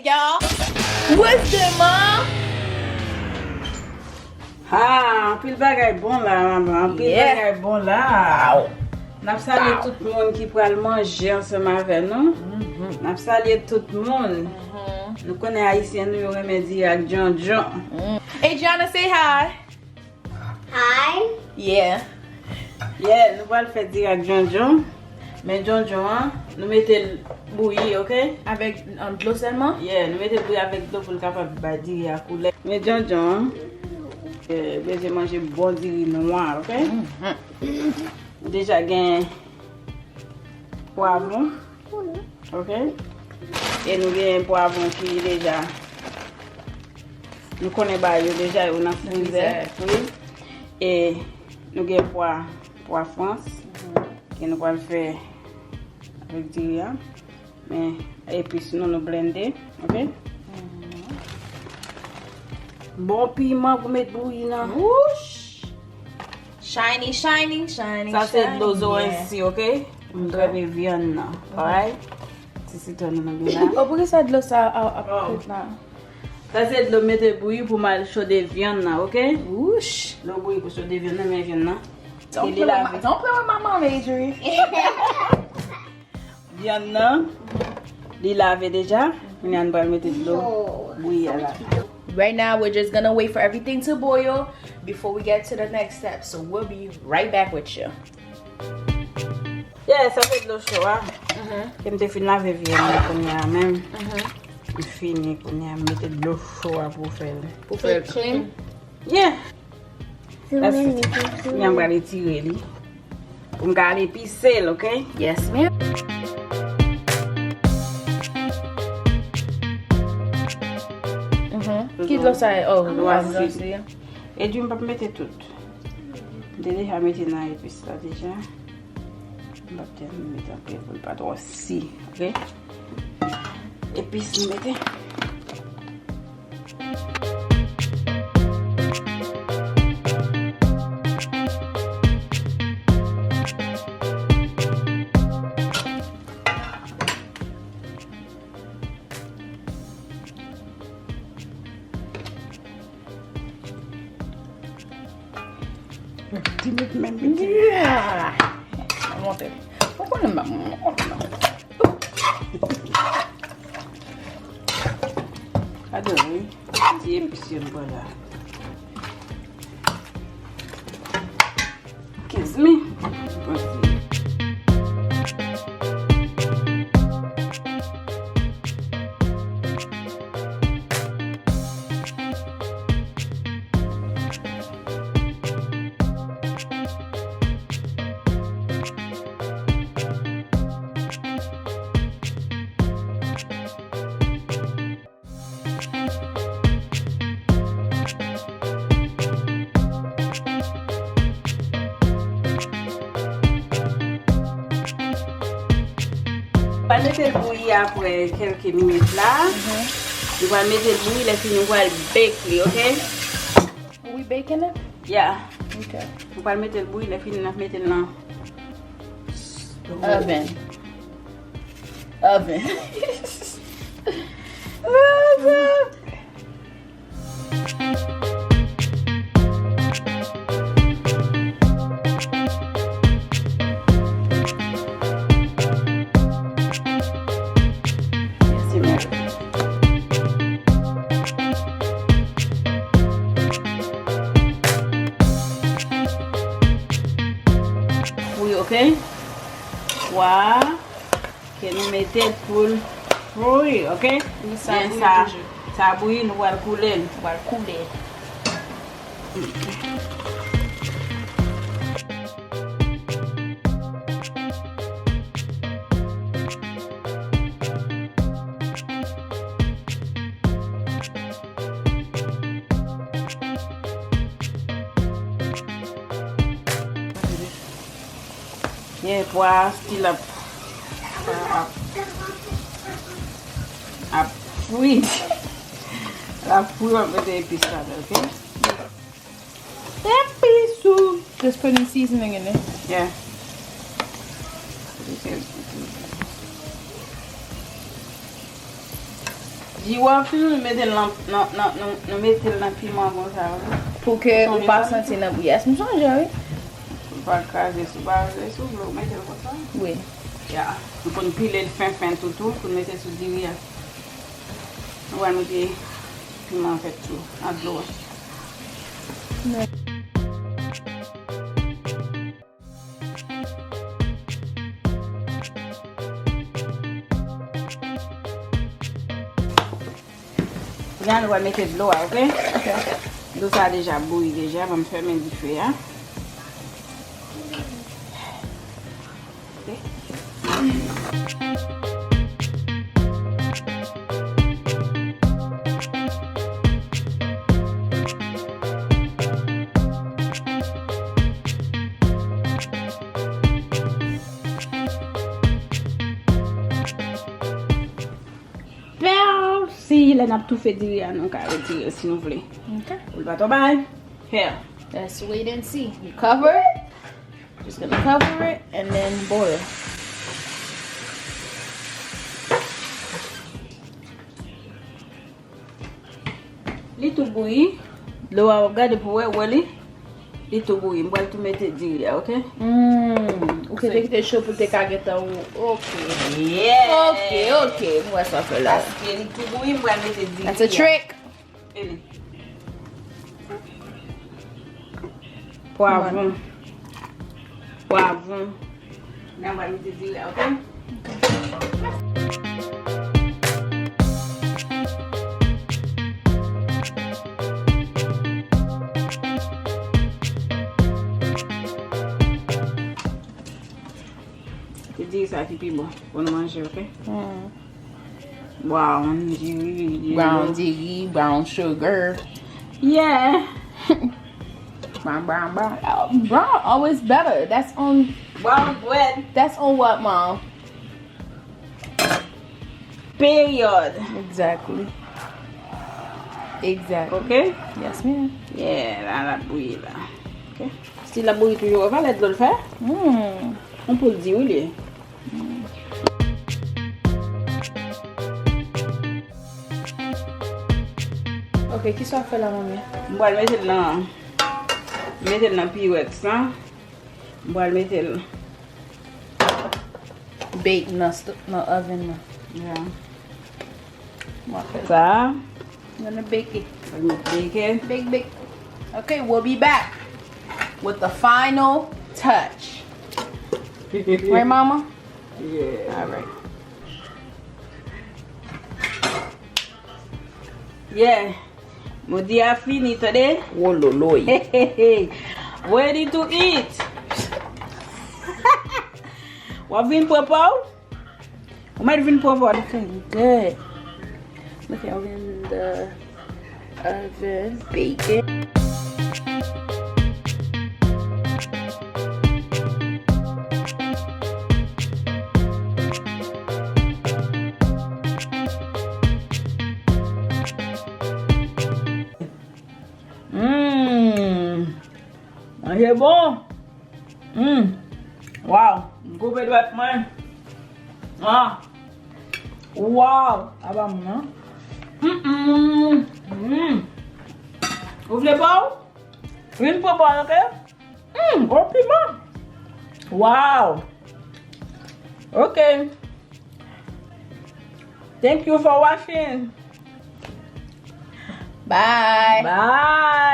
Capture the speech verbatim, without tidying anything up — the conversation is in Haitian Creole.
Y'all, what's good, mom? Ha, anpil bagay bon la, manman. Anpil bagay bon la. N ap salye tout moun ki pral manje ansanm avè nou. N ap salye tout moun. Nou konnen Ayisyen nou yo renmen diri ak djondjon. Adriana, say hi. Hi. Yeah. Yeah, nou pral fè diri ak djondjon. Men djondjon an, nou mete l bouyi, oke? Avèk, um, dlo sèlman? Yeah, nou mete l bouyi avèk dlo pou l kapab bay diri a koulè. Men djondjon an, eh, bezwen manje bon diri nwa, oke? Ou deja gen pwavwon, oke? E nou gen pwavwon ki deja, nou konnen bagay yo deja, yo nan frizè, wi. E nou gen pwa, pwa frans, ke nou pral fè avèk diri a. Men epis nou, nou blende, oke? Bon piman pou met bouyi nan. Wouch! Shiny, shiny, shiny, shiny. Sa se dlo zoranj si, oke? M trempe vyann nan, alright? Ti sitwon nou nan la. Oh, poukisa dlo sa ap, ap kwit la? Sa se dlo mete bouyi pou m al chode vyann nan, oke? Wouch! Dlo bouyi pou chode vyann nan, men vyann nan. Don't play with my, don't play with my mom, Adri. Vyann nan, li lave deja. Kounye a nou pral mete dlo bouyi a la. Right now, we're just gonna wait for everything to boil before we get to the next step. So we'll be right back with you. Yeah, sa se dlo cho a. Ke m te fin lave vyann nan kounye a menm. M fini kounye a, m mete dlo cho a pou fè l. Pou fè l clean? Yeah. That's it. Kounye a m pral etire li. Pou m ka al epise l, oke? Yes, ma'am. Ki dlo sa ye? Oh, dlo a si. E di m p ap mete tout. M te deja mete nan epis la deja. M p ap tèlman mete anpil pou l pa twò si, oke? Epis m mete. Ti met menm piti. Yeah! Mwen monte. Mwen konnen m, mwen konnen m. Gade wi. Ti epis yo m pran la. Excuse me. Pral mete l bouyi apre kèlke minit la. Nou pral mete l bouyi, lè fini nou pral bake li, oke? We baking it? Yeah. Okay. Nou pral mete l bouyi, lè fini n ap mete l nan oven. Oven. Oven. Fwi, oke? Pwa ke nou mete pou l fri, oke? Wi, sa bouyi toujou. Sa bouyi, nou pral koule l. Nou pral koule. Yeah, pwa a still ap, ap, ap fri. L ap fri, w ap mete epis ladan, oke? Epis ou. Just put in seasoning in it. Yeah. Di w ap fin, nou mete l nan, nan, nan, nou, nou mete l nan piman konsa, wi. Pou ke ou pa santi nan bouyi. Èske m sonje, wi? Ou pa kraze sou, pa kraze sou, vle ou mete l konsa. Wi. Ya. Nou konn pile l fen fen tou tou, pou n mete sou diri a. Nou pral mete piman an fèt tou, nan dlo a. Kounye a nou va mete dlo a, oke? Oke. Dlo sa a deja bouyi deja, ban m fèmen dife a. Oke. Pèw, si lè n ap toufe diri a, nou ka retire l si nou vle. Ok. Pou l pa twò bay. Here. Let's wait and see. You cover it. Just gonna cover it and then boil. Li tou bouyi. Dlo a w ap gade pou wè, wè li. Li tou bouyi. M pral tou mete diri a, oke? Mm. Ou te kite cho pou te ka gentan ou. Oke. Yeah. Oke, oke. M wè sa fè la. Paske li tou bouyi, m pral mete diri a. That's a trick. Vini. Pwavwon. Pwavwon. Nan pral mete diri a, oke? Se diri sa ki pi bon pou nou manje, oke? Mm. Brown diri, brown diri, brown sugar. Yeah. Brown, brown, brown. Uh, brown always better. That's on brown bread. That's on what, mom? Period. Exactly. Exactly. Okay? Yes, ma'am. Yeah, la, l ap bouyi la. Okay. Si l ap bouyi toujou, ou pa wè dlo l fè? Mm. On pou l di, wi, li. Ok, kisa w ap fè la, manmi? M pral mete l nan, mete l nan Pyrex la. M pral mete l. Bake nan st-, nan oven nan. Yeah. M ap fè sa. I'm gonna bake it. Let me bake it. Bake, bake. Okay, we'll be back with the final touch. Right, mama? Yeah. All right. Yeah. Modi a fini, tande? Wololoy. Ready to eat. W ap vin pran pa w? Ou mèt vin pran pa w. Looking good. Looking in the oven, bacon. Mm. Manje bon. Mm. Wow. M koupe dwèt mwen. Ah. Wow. Aba moun, non? Mm, mm, mm. Ou vle pa w? Vin pran pa w, ok? Mm, gwo piman. Wow. Ok. Thank you for watching. Bye. Bye.